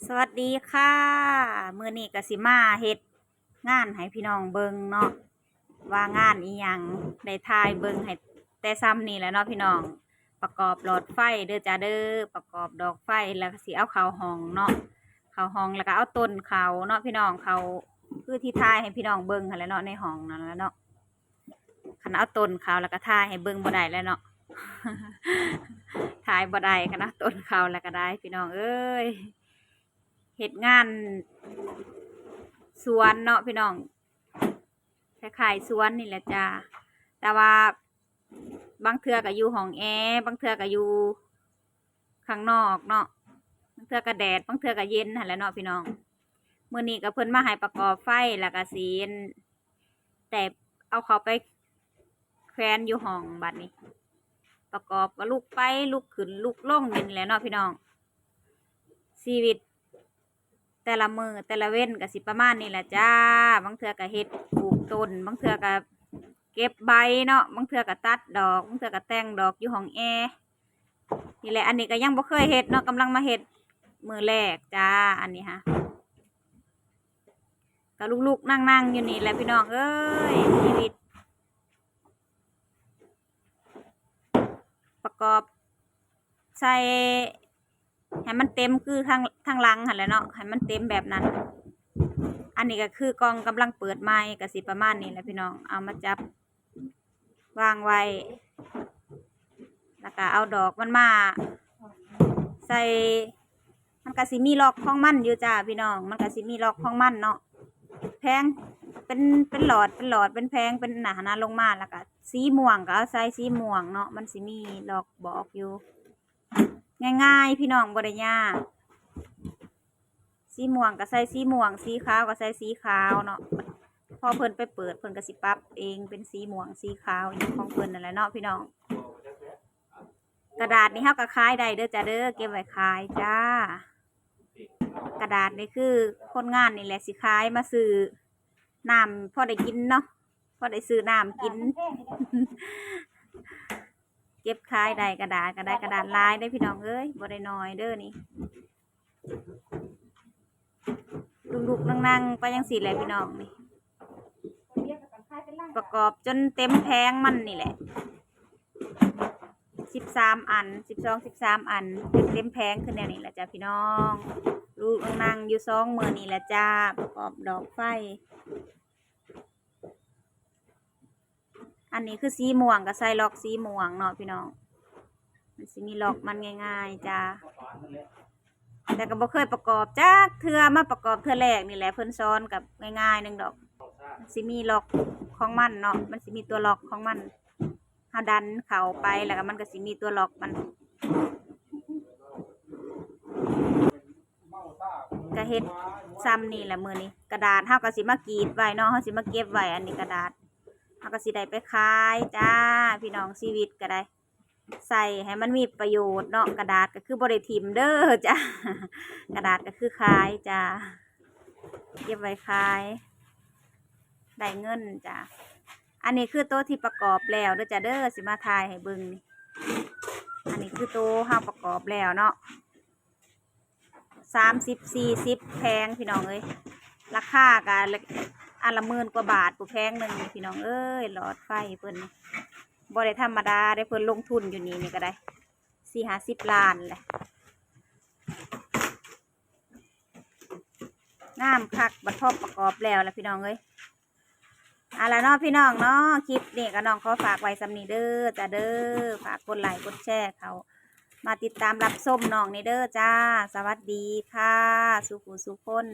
ສະຫວັດດີຄ່ະ ມື້ນີ້ກະຊິມາເຮັດງານໃຫ້ພີ່ນ້ອງເບິ່ງເນາະ ວ່າງານອີ່ຫຍັງ ໄດ້ຖ່າຍເບິ່ງໃຫ້ແຕ່ຊ່ຳນີ້ແຫຼະເນາະພີ່ນ້ອງ. ປະກອບຫຼອດໄຟເດີຈ້າເດີ ປະກອບດອກໄຟ ແລ້ວກະຊິເອົາເຂົ້າຫ້ອງເນາະ ເຂົ້າຫ້ອງ ແລ້ວກະເອົາຕົ້ນເຂົ້າເນາະພີ່ນ້ອງ. ເຂົ້າຄືທີ່ຖ່າຍໃຫ້ພີ່ນ້ອງເບິ່ງຫັ້ນແຫຼະເນາະ ໃນຫ້ອງນັ້ນແຫຼະເນາະ. ຄັນເອົາຕົ້ນເຂົ້າແລ້ວກະຖ່າຍໃຫ້ເບິ່ງບໍ່ໄດ້ແລ້ວເນາະ ຖ່າຍບໍ່ໄດ້ ຄັນເອົາຕົ້ນເຂົ້າແລ້ວກະໄດ້ ພີ່ນ້ອງເອີຍ. ເຮັດງານສວນເນາະພີ່ນ້ອງ ຄ້າຍໆສວນນີ້ແຫຼະຈ້າ ແຕ່ວ່າບາງເທື່ອກະຢູ່ຫ້ອງແອ ບາງເທື່ອກະຢູ່ຂ້າງນອກເນາະ ບາງເທື່ອກະແດດ ບາງເທື່ອກະເຢັນຫັ້ນແຫຼະເນາະພີ່ນ້ອງ. ມື້ນີ້ກະເພິ່ນມາໃຫ້ປະກອບໄຟ ແລ້ວກະຊິ ແຕ່ເອົາເຂົ້າໄປແຂວນຢູ່ຫ້ອງ ບາດນີ້ປະກອບກະລຸກໄປລຸກຂຶ້ນລຸກລົງຢູ່ນີ້ແຫຼະເນາະພີ່ນ້ອງ. ຊີວິດແຕ່ລະມື້ແຕ່ລະເວັນກະຊິປະມານນີ້ແຫຼະຈ້າ ບາງເທື່ອກະເຮັດປູກຕົ້ນ ບາງເທື່ອກະເກັບໃບເນາະ ບາງເທື່ອກະຕັດດອກ ບາງເທື່ອກະແຕ່ງດອກຢູ່ຫ້ອງແອ ນີ້ແຫຼະ. ອັນນີ້ກະຍັງບໍ່ເຄີຍເຮັດເນາະ ກຳລັງມາເຮັດມື້ແລກຈ້າ ອັນນີ້ຫາ ກະລຸກໆນັ່ງໆຢູ່ນີ້ແຫຼະພີ່ນ້ອງເອີຍ. ຊີວິດປະກອບໃສ່ໃຫ້ມັນເຕັມຄືທາງ ທາງຫຼັງຫັ້ນແຫຼະເນາະ ໃຫ້ມັນເຕັມແບບນັ້ນ. ອັນນີ້ກະຄືກ່ອງກຳລັງເປີດໃໝ່ ກະຊິປະມານນີ້ແຫຼະພີ່ນ້ອງ ເອົາມາຈັບ ວາງໄວ້ ແລ້ວກະເອົາດອກມັນມາໃສ່ ມັນກະຊິມີລັອກຂອງມັນຢູ່ຈ້າພີ່ນ້ອງ ມັນກະຊິມີລັອກຂອງມັນເນາະ. ແຜງເປັນ ເປັນຫຼອດ ເປັນຫຼອດ ເປັນແຜງ ເປັນໜ້າຫັ້ນນະ ລົງມາ ແລ້ວກະສີມ່ວງກະເອົາໃສ່ສີມ່ວງເນາະ ມັນຊິມີລັອກບອກຢູ່ ງ່າຍໆພີ່ນ້ອງ ບໍ່ໄດ້ຍາກ. ສີມ່ວງກະໃສ່ສີມ່ວງ ສີຂາວກະໃສ່ສີຂາວເນາະ. ພໍເພິ່ນໄປເປີດ ເພິ່ນກະຊິປັບເອງເປັນສີມ່ວງສີຂາວອີ່ຫຍັງຂອງເພິ່ນຫັ້ນແຫຼະເນາະພີ່ນ້ອງ. ກະດາດນີ້ເຮົາກະຂາຍໄດ້ເດີຈ້າເດີ ເກັບໄວ້ຂາຍຈ້າ. ກະດາດນີ້ຄືຄົນງານນີ້ແຫຼະຊິຂາຍ ມາຊື້ນ້ຳພໍໄດ້ກິນເນາະ ພໍໄດ້ຊື້ນ້ຳກິນ. ເກັບຂາຍໄດ້ ກະດາດກະໄດ້ ກະດາດຫຼາຍເດ້ພີ່ນ້ອງເອີຍ ບໍ່ໄດ້ໜ້ອຍເດີນີ້. ລຸກໆນັ່ງໆໄປຈັ່ງຊີ້ແຫຼະພີ່ນ້ອງນີ້ ປະກອບຈົນເຕັມແຜງມັນນີ້ແຫຼະ ສິບສາມອັນ ສິບສອງ ສິບສາມອັນ ຈົນເຕັມແຜງຄືແນວນີ້ແຫຼະຈ້າພີ່ນ້ອງ. ລຸກໆນັ່ງໆຢູ່ສອງມື້ນີ້ແຫຼະຈ້າ ປະກອບດອກໄຟ. ອັນນີ້ຄືສີມ່ວງ ກະໃສ່ລັອກສີມ່ວງເນາະພີ່ນ້ອງ ມັນຊິມີລັອກມັນງ່າຍໆຈ້າ. ແຕ່ກະບໍ່ເຄີຍປະກອບຈັກເທື່ອ ມາປະກອບເທື່ອແລກນີ້ແຫຼະ ເພິ່ນສອນກະງ່າຍໆໜຶ່ງດອກ. ມັນຊິມີລັອກຂອງມັນເນາະ ມັນຊິມີຕົວລັອກຂອງມັນ ເຮົາດັນເຂົ້າໄປ ແລ້ວກະມັນກະຊິມີຕົວລັອກມັນ. ກະເຮັດຊ່ຳນີ້ແຫຼະມື້ນີ້ ກະດາດເຮົາກະຊິມາກຣີດໄວ້ເນາະ ເຮົາຊິມາເກັບໄວ້ ອັນນີ້ກະດາດ ເຮົາກະຊິໄດ້ໄປຂາຍຈ້າພີ່ນ້ອງ. ຊີວິດກະໄດ້ໃຊ້ໃຫ້ມັນມີປະໂຫຍດເນາະ ກະດາດກະຄືບໍ່ໄດ້ຖິ້ມເດີຈ້າ ກະດາດກະຄືຂາຍຈ້າ ເກັບໄວ້ຂາຍ ໄດ້ເງິນຈ້າ. ອັນນີ້ຄືໂຕທີ່ປະກອບແລ້ວເດີຈ້າເດີ ຊິມາຖ່າຍໃຫ້ເບິ່ງນີ້ ອັນນີ້ຄືໂຕເຮົາປະກອບແລ້ວເນາະ ສາມສິບ ສີ່ສິບແຜງພີ່ນ້ອງເອີຍ. ລາຄາກະອັນລະໝື່ນກວ່າບາດພຸ້ນແຜງໜຶ່ງນີ້ພີ່ນ້ອງເອີຍ. ຫຼອດໄຟເພິ່ນນີ້ບໍ່ໄດ້ທຳມະດາເດ້ ເພິ່ນລົງທຶນຢູ່ນີ້ນີ້ກະໄດ້ສີ່ຫ້າສິບລ້ານແຫຼະ. ງາມຄັກ ບັດພໍປະກອບແລ້ວລະພີ່ນ້ອງເອີຍ. ເອົາລະເນາະພີ່ນ້ອງເນາະ ຄລິບນີ້ກະນ້ອງຂໍຝາກໄວ້ຊ່ຳນີ້ເດີຈ້າເດີ. ຝາກກົດໄລກົດແຊເຂົ້າມາຕິດຕາມຮັບຊົມນ້ອງແດ່ເດີຈ້າ. ສະຫວັດດີຄ່ະ ສູ່ຜູ້ສູ່ຄົນ.